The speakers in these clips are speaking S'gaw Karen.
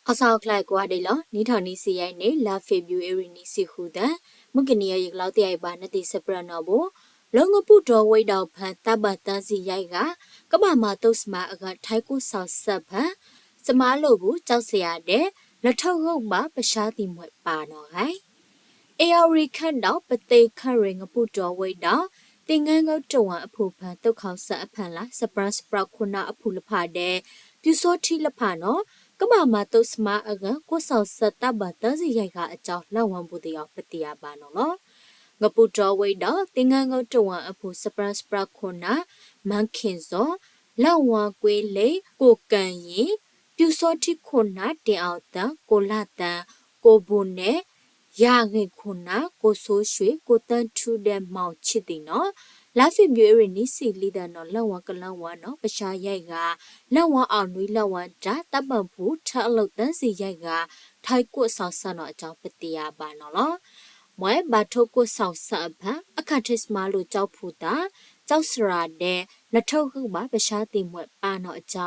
အီၣ်ဆၣ်အီၣ်ချါကိးဂၤဒဲးလီၤ. နံၣ်ထီၣ်နံၣ်ဆံယဲၢ်န့ၣ် လါဖ့ၤဘြူၤအ့ရံၤနံၣ်ဆံဃုသီ, မုၢ်ကနံၤအံၤ ယကလီတ့ၢ်အံၤဘၣ်နသ့ၣ်စံးပြၢနီၣ်ဘိ, လၢငပူၣ်တီဝဲဒီးဖၢ သးဘၣ်သၢဆံယဲၢ်ဂၤ ကဘၣ်မၤတိစမါအဂၤ ထါကိၣ်စီၤစၢဖၢ စမါလိာ်ပူၤ ကၠီစယၤဒဲး လၢထၢၣ်ဂုၣ်ဘၣ်ပဆါသံမွဲးပာ်နီၣ်ဂၤ အ့ၣ်အီရံၤခၢၣ်ဒီး ပသ့ခၢၣ်ရ့ၣ်ငပူၣ်တီဝဲဒီး သ့ၣ်ငါငၢတဝၢၣ်အဖုၣ်ဖၢ သုးခီၣ်စၢအဖၢလၢ် စပြၢစပြၢခိၣ်နၢ်အဖုၣ်လၢဖးဒဲး ပၠူၤစီထံလၢဖးနီၣ် ကဘၣ်မၤတိစမါအဂၤ ကိၣ်စီၤစၢသးဘၣ်သၢဆံယဲၢ်ဂၤအကၠီ လၢဝၤဘူးသ့ၣ်အီၤ ပသ့ၣ်ညါဘၣ်နီၣ်လီၤ. ငပူၣ်တီဝဲဒီး သ့ၣ်ငါငၢတဝၢၣ်အဖုၣ် စပြၢစပြၢခိၣ်နၢ် မၤခ့ၣ်စီၤ, လၢဝၤကွ့လ့ၣ် ကိၣ်ကၢ်ယံၤ, ပၠူၤစီထံခိၣ်နၢ် တ့ၢ်အီၣ်သၢ, ကိၣ်လါသၢ, ကိၣ်ဘူးနဲၣ်, ယၤဂ့ၢ်ခိၣ်နၢ် ကိၣ်ဆိၣ်ဆွ့ၣ်, ကိၣ်သၢထူဒဲး မီၣ်ဆံသ့ၣ်နီၣ်, လါဖ့ၤဘြူၤအ့ရံၤနံၣ်ဆံလွံၢ်သီနီၣ် လၢဝၤကလၢဝါနီၣ် ပဆါယဲၢ်ဂၤ, လၢဝၤအီၣ်နွံလၢဝၤတၢ် သးဘၣ်ဖုၣ် ထၢၣ်အလိာ်သၢဆံယဲၢ်ဂၤ ထါကိၣ်စီၤစၢနီၣ်အကၠီ ပသ့ၣ်ညါဘၣ်နီၣ်လီၤ. မွဲဘၣ်ထိၣ်ကိၣ်စီၤစၢအဖၢ အခးထံးစမါလိာ်ကၠီဖုၣ်သၣ် ကၠီစရၤဒဲး လၢထၢၣ်ဂုၣ်ဘၣ်ပဆါသံမွဲးပာ်နီၣ်အကၠီ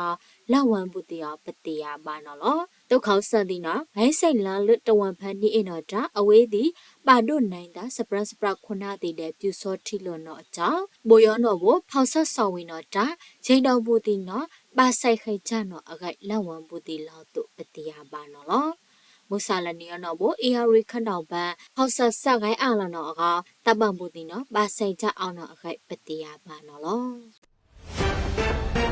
လၢဝၤဘူးသ့ၣ်အီၤ ပသ့ၣ်ညါဘၣ်နီၣ်လီၤ. သုးခီၣ်စၢသ့ၣ်နီၣ် ဂဲၤဆဲးလၢလၢတဝၢၣ်ဖၢနံၣ်အ့ၣ်နီၣ်တၢ် အဝဲသ့ၣ် ဘၣ်ဒိၣ်နၢၤသး စပြၢစပြၢခိၣ်နၢ်သ့ၣ်ဒဲး ပၠူၤစီထံလီၤနီၣ်အကၠီ, ဘိယီနီၣ်ဘိ ဖီၣ်ဆၢစီၣ်ဝံၤနီၣ်တၢ် ယံၤဒီးဘူးသ့ၣ်နီၣ် ဘၣ်စဲးဃဲးကၢ်နီၣ်အဂၤ လၢဝၤဘူးသ့ၣ်လီၤအသိး ပသ့ၣ်ညါဘၣ်နီၣ်လီၤ. မုၢ်ဆါလၢနံၤအံၤနီၣ်ဘိ အ့ၣ်အီရံၤခၢၣ်ဒီးဘၣ် ဖီၣ်ဆၢစၢ်ဂဲၤအါလီၤနီၣ်အဂီၢ် သးဘၣ်ဘူးသ့ၣ်နီၣ် ဘၣ်စဲးကၢ်အီၤနီၣ်အဂၤ ပသ့ၣ်ညါဘၣ်နီၣ်လီၤ.